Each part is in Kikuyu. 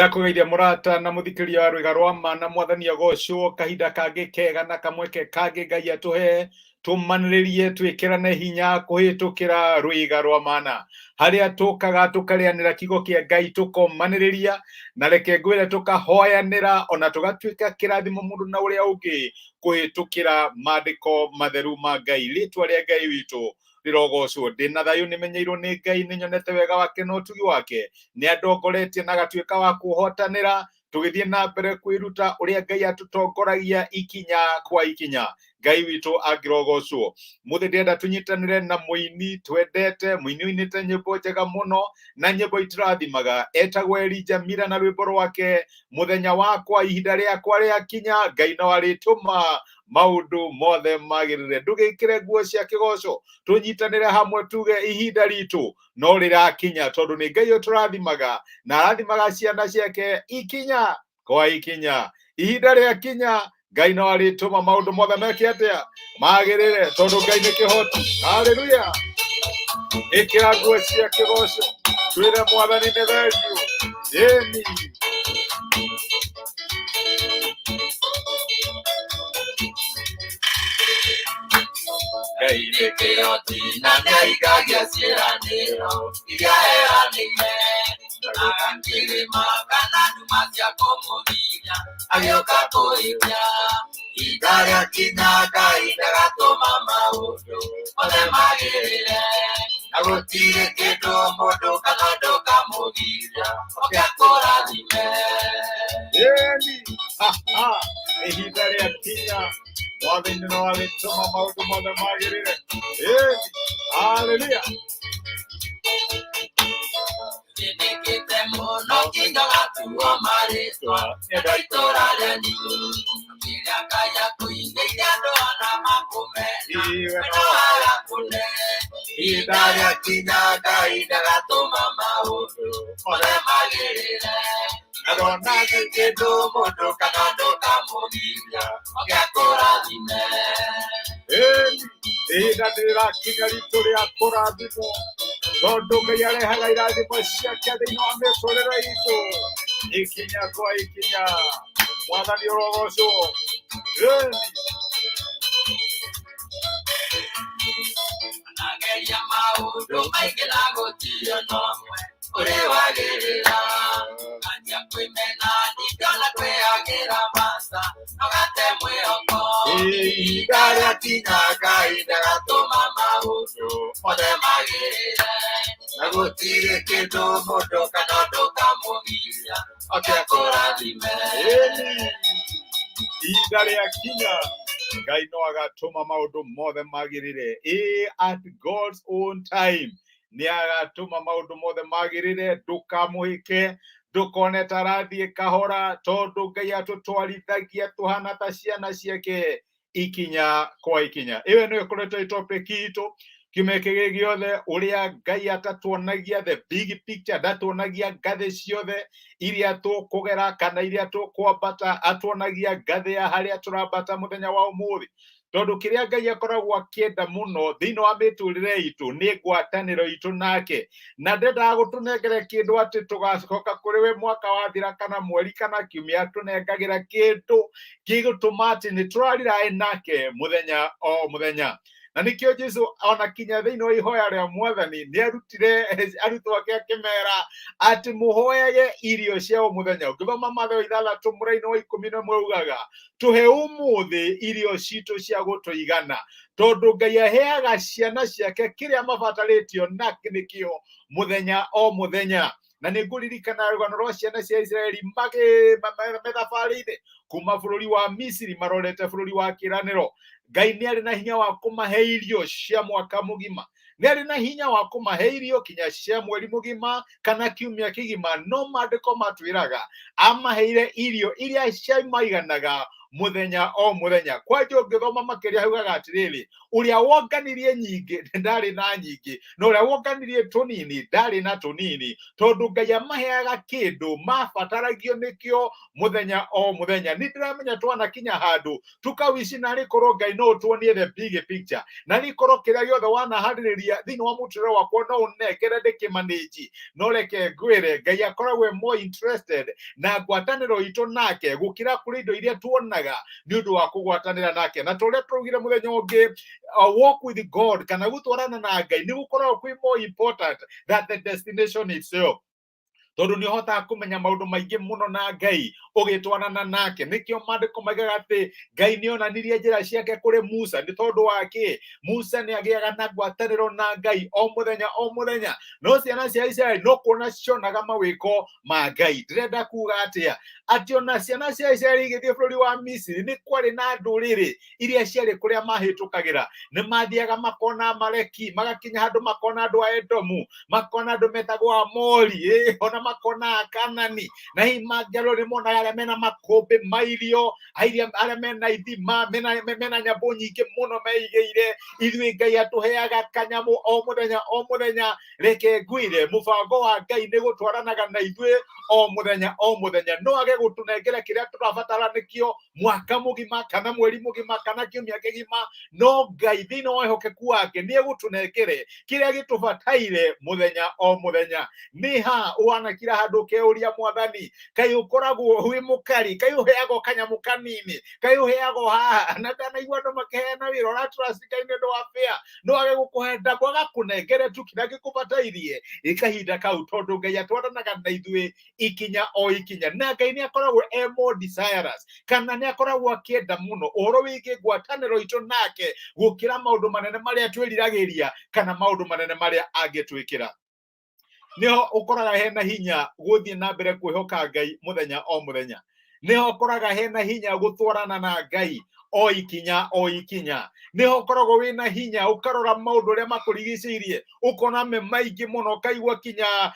Nĩndakũgeithia mũrata na mũthikĩria wa rwĩga rwa ma na mwathani agocwo kahinda kangĩ kega na kamweke kangĩ Ngai atũhe tũmanĩrĩrie twĩkĩrane hinya kũhĩtũkĩra rwĩga rwa mana harĩa tũkaga tũkarĩanĩra kiugo kĩa Ngai tũkomanĩrĩria na reke ngwĩre tũkahoyanĩra ona tũgatuĩka kĩrathimo mũndũ na ũrĩa ũngĩ kũhĩtũkĩra mandĩko matheru ma Ngai. Rĩtwa rĩa Ngai witũ rĩrogocwo. Ndĩ na thayũ, nĩmenyeirwo nĩ Ngai, nĩnyonete wega wake na ũtugi wake, nĩ andongoretie na agatuĩka wa kũhotanĩra, tũgĩthiĩ na mbere kwĩruta ũrĩa Ngai atũtongoragia ikinya kwa ikinya. Ngai witũ angĩrogocwo. Mũthĩ ndĩrenda tũnyitanĩre na mũini twendete, mũini ũinĩte nyĩmbo njega mũno na nyĩmbo itũrathimaga, etagwo Elijah Mira na rwĩmbo rwake mũthenya wakwa, ihinda rĩakwa rĩakinya, Ngai no arĩtũma maũndũ mothe magĩrĩre. Ndũgĩkĩre nguo cia kĩgoco, tũnyitanĩre hamwe tuge ihinda ritũ no rĩrakinya, tondũ nĩ Ngai ũtũrathimaga na arathimaga ciana ciake ikinya kwa ikinya. Ihinda rĩakinya Ngai no arĩtũma maũndũ mothe meke atĩa? Magĩrĩre, tondũ Ngai nĩ kĩhoti. Haleluya! Ĩkĩra nguo cia kĩgoco, twĩre mwathani nĩ thengiũ. Ĩni. Ngai nĩ kĩhoti na nĩahingagia ciĩranĩro iria eranĩire. Ndonaga kĩrĩma kana nduma cia kũmũgiria agĩũka kũhikia. Ihinda rĩakinya Ngai ndagatũma maũndũ mothe magĩrĩre. Na gũtirĩ kĩndũ mũndũ kana ũndũ kamũgiria oke akũrathime. Ĩni. Ha, ha. Ihinda rĩakinya mwathani no arĩtũma maũndũ mothe magĩrĩre. Ĩni. Haleluya. Thĩnĩkĩte mũno nginya gatuo marĩtwa nĩ itũra rĩanyu. Kĩrĩa Ngai akũigĩire andũ ona makũmena Iwe no agakũne. Ihinda rĩakinya Ngai ndagatũma maũndũ mothe magĩrĩre. Na ndonage kĩndũ mũndũ kana ũndũ kamũgiria oke akũrathime. Ĩni. Ihinda nĩrĩrakinya ritũ rĩa kũrathimwo, tondũ Ngai arehaga irathimo ciake thĩinĩ wa mĩtũrĩre itũ ikinya kwa ikinya. Mwathani ũrogocwo. Ĩni. Anageria maũndũ maingĩ na gũtirĩ ona ũmwe ũrĩ wagĩrĩra. Anjia kwĩmena ningĩ ona kwĩyagĩra mbaca no gate mwĩhoko. Ihinda rĩakinya Ngai ndagatũma maũndũ mothe magĩrĩre. Na gũtirĩ kĩndũ mũndũ kana ũndũ kamũgiria oke akũrathime. Ĩni. Ihinda rĩakinya Ngai no agatũma maũndũ mothe magĩrĩre. Ĩ, at God's own time nĩ agatũma maũndũ mothe magĩrĩre. Ndũkamũhĩke, ndũkone ta arathiĩ kahora, tondũ Ngai atũtwarithagia tũhana ta ciana ciake ikinya kwa ikinya. Ĩyo nĩyo ĩkoretwo ĩ topic itũ kiumia kĩgĩ gĩothe, ũrĩa Ngai atatuonagia the big picture, ndatuonagia ngathĩ ciothe iria tũkũgera kana iria tũkwambata, atuonagia ngathĩ ya harĩa tũrambata mũthenya wa ũmũthĩ, tondũ kĩrĩa Ngai akoragwo akĩenda mũno thĩinĩ wa mĩtũrĩre itũ nĩ ngwatanĩro itũ nake, na ndendaga gũtũnengere kĩndũ atĩ tũgacoka kũrĩ we mwaka wathira kana mweri kana kiumia. Atũnengagĩra kĩndũ gĩgũtũma atĩ nĩ tũrariraĩ nake mũthenya o mũthenya. Na nĩkĩo Jesu ona kinya thĩinĩ wa ihoya rĩa mwathani nĩ arutire arutwo ake akĩmera atĩ mũhoyage irio cia o mũthenya. Ũngĩthoma Mathayo 6 mũraini wa 11 ugaga tũhe ũmũthĩ irio citũ cia gũtũigana, tondũ Ngai aheaga ciana ciake kĩrĩa mabatarĩtio na nĩkĩo mũthenya o mũthenya. Na nĩ ngũririkana rũgano rwa ciana cia Israeli me thabarĩ-inĩ kuma bũrũri wa Misiri marorete bũrũri wa kĩĩranĩro. Ngai nĩ arĩ na hinya wa kũmahe irio cia mwaka mũgima, nĩ arĩ na hinya wa kũmahe irio kinya cia mweri mũgima kana kiumia kĩgima, no maandĩko matwĩraga amaheire irio iria ciamaiganaga Mũthenya o mũthenya. Kwanja ũngĩthoma makĩria haugaga atĩrĩrĩ, ũrĩa wonganirie nyingĩ ndarĩ na nyingĩ, na ũrĩa wonganirie tũnini ndarĩ na tũnini, tondũ Ngai amaheaga kĩndũ mabataragio nĩkĩo mũthenya o mũthenya. Nĩ ndĩramenya twanakinya handũ tukawici narĩ korwo Ngai no ũtuonie the big picture, narĩ korwo kĩrĩa gĩothe wanaharĩrĩria thĩinĩ wa mũtũrĩre wakwa no ũnengere ndĩkĩmanĩnji. No reke ngwĩre, Ngai akoragwo e more interested na ngwatanĩro itũ nake gũkĩra kũrĩ indo iria tuonaga nĩ ũndũ wa kũgwatanĩra nake. Na tũrĩa tũraugire mũthenya ũngĩ, walk with God kana gũtwarana na Ngai nĩ gũkoragwo kwĩ more important than the destination itself, tondũ nĩ ũhotaga kũmenya maũndũ maingĩ mũno na Ngai ũgĩtwarana nake. Nĩkĩo maandĩko maigaga atĩ Ngai nĩ onanirie njĩra ciake kũrĩ Musa. Nĩ tondũ wa kĩ? Musa nĩ agĩaga na ngwatanĩro na Ngai o mũthenya o mũthenya. No ciana cia Isiraeli no kuona cionaga mawĩko ma Ngai. Ndĩrenda kuga atĩa? Atĩ ona ciana cia Isiraeli igĩthiĩ bũrũri wa Misiri, nĩ kwarĩ na ndũrĩrĩ iria ciarĩ kũrĩa mahĩtũkagĩra. Nĩ mathiaga makona Amaleki, magakinya handũ makona andũ a Edomu, makona andũ metagwo Amori, ona makona Akanani. Na hihi mangĩarwo nĩ monaga arĩa mena makũmbĩ ma irio, arĩa mena ithima, mena nyamũ nyingĩ mũno meigĩire. Ithuĩ Ngai atũheaga kanyamũ o mũthenya o mũthenya. Reke ngwĩre, mũbango wa Ngai nĩ gũtwaranaga na ithuĩ o mũthenya o mũthenya. No age gũtũnengera kĩrĩa tũrabatara nĩkĩo mwaka mũgima kana mweri mũgima kana kiumia kĩgima, no Ngai thĩinĩ wa wĩhokeku wake nĩ egũtũnengere kĩrĩa gĩtũbataire mũthenya o mũthenya. Nĩ ha ũwanakira handũ ũkeuria, Mwathani, kaĩ ũkoragwo wĩ mũkari, kaĩ ũheagwo kanyamũ kanini, kaĩ ũheagwo haha? Na ndanaigua andũ makĩheana wĩra ũratrust Ngai nĩ ũndũ wa fair. No age gũkũhe ndambo, agakũnengere tu kĩrĩa gĩkũbatairie ĩ kahinda kau, tondũ Ngai atwaranaga na ithuĩ ikinya o ikinya. Na Ngai nĩ akoragwo e more desirous, kana nĩ akoragwo akĩenda mũno ũhoro wĩgiĩ ngwatanĩro itũ nake gũkĩra maũndũ manene marĩa twĩriragĩria kana maũndũ manene marĩa angĩtwĩkĩra. Nĩho ũkoraga hena hinya gũthiĩ na mbere kwĩhoka Ngai mũthenya o mũthenya. Nĩho ũkoraga hena hinya gũtwarana na Ngai o ikinya o ikinya. Nĩho ũkoragwo wĩna hinya ũkarora maũndũ ũrĩa makũrigicĩirie, ũkona me maingĩ mũno, ũkaigua kinya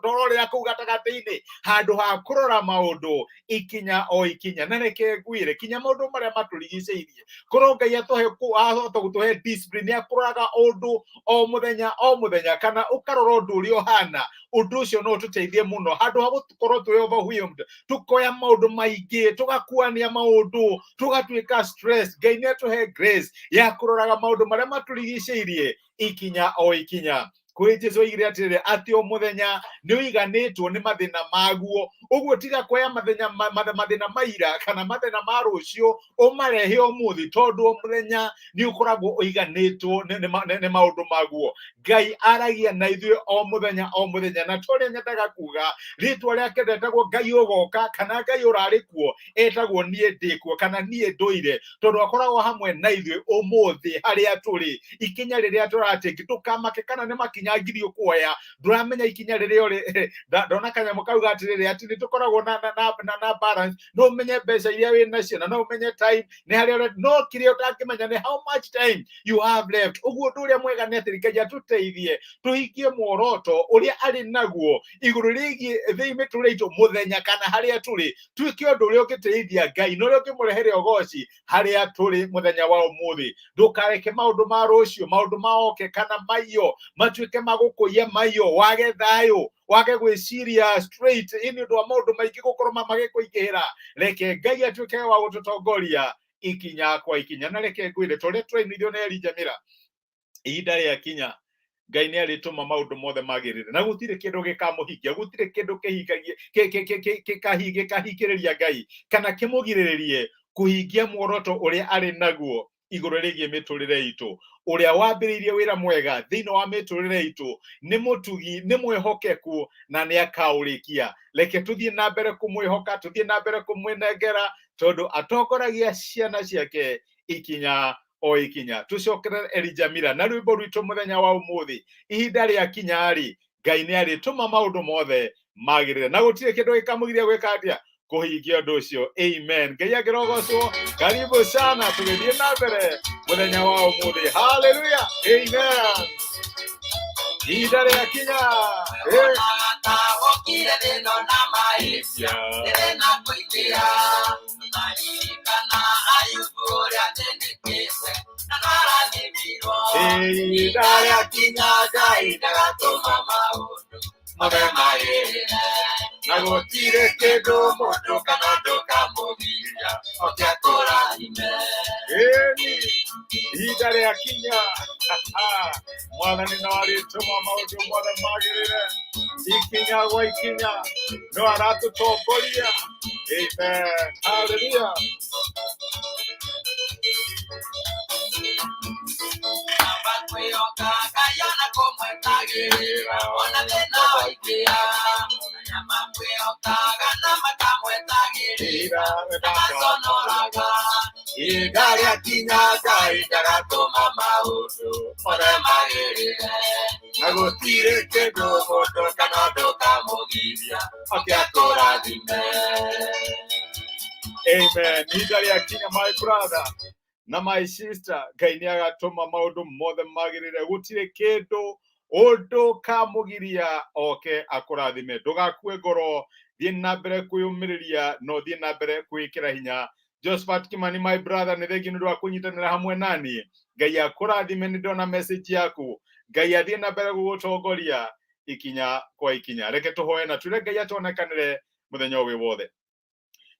tororera kũu gatagatĩ-inĩ, handũ ha kũrora maũndũ ikinya o ikinya. Na reke ngwĩre, kinya maũndũ marĩa matũrigicĩirie, korwo Ngai atũhe ahota gũtũhe discipline ya kũroraga ũndũ o mũthenya o mũthenya, kana ũkarora ũndũ ũrĩa ũhana, ũndũ ũcio no ũtũteithie mũno, handũ ha gũkorwo twĩ overwhelmed, tũkoya maũndũ maingĩ, tũgakuania maũndũ, tũgatuĩka stress. Ngai nĩ atũhe grace ya kũroraga maũndũ marĩa matũrigicĩirie ikinya o ikinya. Kwĩ Jesu oigire atĩrĩrĩ, atĩ o mũthenya nĩ ũiganĩtwo nĩ mathĩna maguo. Ũguo tiga kuoya mathĩna mathĩna maira kana mathĩna ma rũciũ ũmarehe ũmũthĩ, tondũ o mũthenya nĩ ũkoragwo ũiganĩtwo nĩ maũndũ maguo. Ngai aragia na ithuĩ o mũthenya o mũthenya. Na tũrĩa nyendaga kuga, rĩtwa rĩake ndetagwo Ngai ũgoka kana Ngai ũrarĩ kuo, etagwo niĩ ndĩ kuo kana niĩ ndũire, tondũ akoragwo hamwe na ithuĩ ũmũthĩ harĩa tũrĩ. Ikinya rĩrĩa tũratĩki, ndũkamake kana nĩ makinya ngiri ũkuoya, ndũramenya ikinya rĩrĩa ũrĩ. Ndona kanyamũ kau atĩrĩrĩ, atĩ nĩ tũkoragwo na balance. No ũmenye mbeca iria wĩ nacio na no ũmenye time nĩ harĩa ũrĩ, no kĩrĩa ũtangĩmenya nĩ how much time you have left. Ũguo ũndũ ũrĩa mwega nĩ atĩ Ngai atũteithie tũhingie muoroto ũrĩa arĩ naguo igũrũ rĩgiĩ thĩinĩ mĩtũrĩre itũ mũthenya kana harĩa tũrĩ, tuĩke ũndũ ũrĩa ũngĩtĩithia Ngai na ũrĩa ũngĩmũrehere ũgoci harĩa tũrĩ mũthenya wa ũmũthĩ. Ndũkareke maũndũ ma rũciũ, maũndũ ma oke kana maiyo matuĩke ma gũkũiya maiyo, wage thayũ, wage gwĩciria straight nĩ ũndũ wa maũndũ maingĩ gũkorwo magĩkũingĩhĩra. Reke Ngai atuĩke wa gũtũtongoria ikinya kwa ikinya. Na reke ngwĩre, ta ũrĩa tũrainithio nĩ Elijah Mira, ihinda rĩakinya Ngai nĩ arĩtũma maũndũ mothe magĩrĩre, na gũtirĩ kĩndũ gĩkamũhingia, gũtirĩ kĩndũ kĩhingagia gĩkahingĩrĩria Ngai kana kĩmũgirĩrĩrie kũhingia muoroto ũrĩa arĩ naguo igũrũ rĩgiĩ mĩtũrĩre itũ. Ũrĩa wambĩrĩirie wĩra mwega thĩinĩ wa mĩtũrĩre itũ nĩ mũtugi, nĩ mwĩhokeku, na nĩ akaũrĩkia. Reke tũthiĩ na mbere kũmwĩhoka, tũthiĩ na mbere kũmwĩnengera, tondũ atongoragia ciana ciake ikinya o ikinya. Tũcokerere Elijah Mira na rwĩmbo rwitũ mũthenya wa ũmũthĩ. Ihinda rĩakinya rĩ, Ngai nĩ arĩtũma maũndũ mothe magĩrĩre, na gũtirĩ kĩndũ gĩkamũgiria gwĩka atĩa? Kũhingia ũndũ ũcio. Amen. Ngai angĩrogocwo. Karibu sana, tũgĩthiĩ na mbere mũthenya wa ũmũthĩ. Haleluya, amen. Ihinda rĩakinya. Okire thĩna na mahĩtia, thĩna kũingĩra. Tũtaririkana Ayubu ũrĩa athĩnĩkĩte, na no arathimirwo. Ihinda Ihinda rĩakinya Ngai ndagatũma maũndũ mothe magĩrĩre. Na gũtirĩ kĩndũ Mũndũ kana ũndũ kamũgiria, oke akũrathime. Ĩni, ihinda rĩakinya mwathani no arĩtũma maũndũ mothe magĩrĩre ikinya gwa ikinya no aratũtongoria. Amen, haleluya. Amba kwĩhoka Ngai ona kũmwetagĩrĩra, ona thĩna waingĩha. Arĩa makwĩhokaga na makamwetagĩrĩra, ndagaconoraga. Ihinda rĩakinya Ngai ndagatũma maũndũ mothe magĩrĩre. Na gũtirĩ kĩndũ Mũndũ kana ũndũ kamũgiria, oke akũrathime. Amen. Ihinda rĩakinya, my brother na my sister, Ngai nĩ agatũma maũndũ mothe magĩrĩre. Gũtirĩ kĩndũ ũndũ kamũgiria oke akũrathime. Ndũgakue ngoro, thiĩ na mbere kwĩyũmĩrĩria na ũthiĩ na mbere kwĩĩkĩra hinya. Josephat Kimani, my brother, nĩ thengiũ nĩ ũndũ wa kũnyitanĩra hamwe nani. Ngai akũrathime, nĩ ndona message yaku. Ngai athiĩ na mbere gũgũtongoria ikinya kwa ikinya. Reke tũhoe na twĩre Ngai atonekanĩre mũthenya ũyũ wĩ wothe.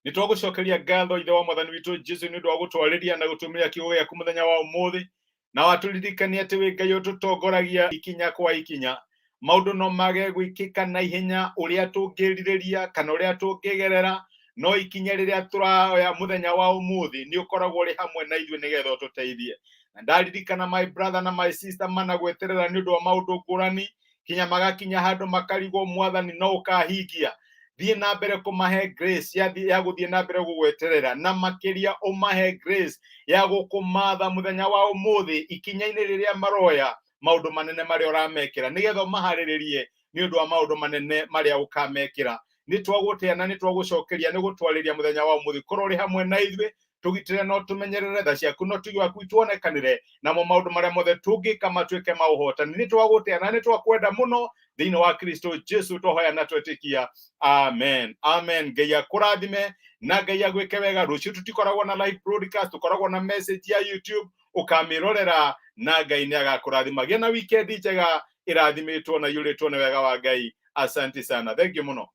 Nĩ twagũcokeria ngatho, Ithe wa Mwathani witũ Jesu, nĩ ũndũ wa gũtwarĩria na gũtũmĩra kiugo gĩaku mũthenya wa ũmũthĩ, na watũririkania atĩ wĩ Ngai ũtũtongoragia ikinya kwa ikinya. Maũndũ no mage gwĩkĩka na ihenya ũrĩa tũngĩrirĩria kana ũrĩa tũngĩgerera, no ikinya rĩrĩa tũroya mũthenya wa ũmũthĩ nĩ ũkoragwo ũrĩ hamwe na ithuĩ nĩgetha ũtũteithie. Na ndaririkana my brother na my sister mana gweterera nĩ ũndũ wa maũndũ ngũrani, kinya magakinya handũ makarigwo Mwathani no ũkahingia. Thiĩ na mbere kũmahe grace ya gũthiĩ na mbere gũgweterera, na makĩria ũmahe grace ya gũkũmatha mũthenya wa ũmũthĩ ikinya-inĩ rĩrĩa maroya maũndũ manene marĩa ũramekĩra, nĩgetha ũmaharĩrĩrie nĩ ũndũ wa maũndũ manene marĩa ũkamekĩra. Nĩ twagũtĩa na nĩ twagũcokeria nĩ gũtwarĩria mũthenya wa ũmũthĩ. Korwo ũrĩ hamwe na ithuĩ, tũgitĩre no tũmenyerere, tha ciaku no tuge waku ituonekanĩre, namo maũndũ marĩa mothe tũngĩka matuĩke ma ũhotani. Nĩ twagũtĩa na nĩ twakwenda mũno thĩinĩ wa Kristo Jesu twahoya na twetĩkia, amen, amen. Ngai akũrathime na Ngai agwĩke wega. Rũciũ tũtikoragwo na live broadcast, tũkoragwo na message ya YouTube, ũkamĩrorera, na Ngai nĩ agakũrathima. Gĩa na weekend njega ĩrathimĩtwo na iyũrĩtwo nĩ wega wa Ngai. Asante sana, thank you mũno.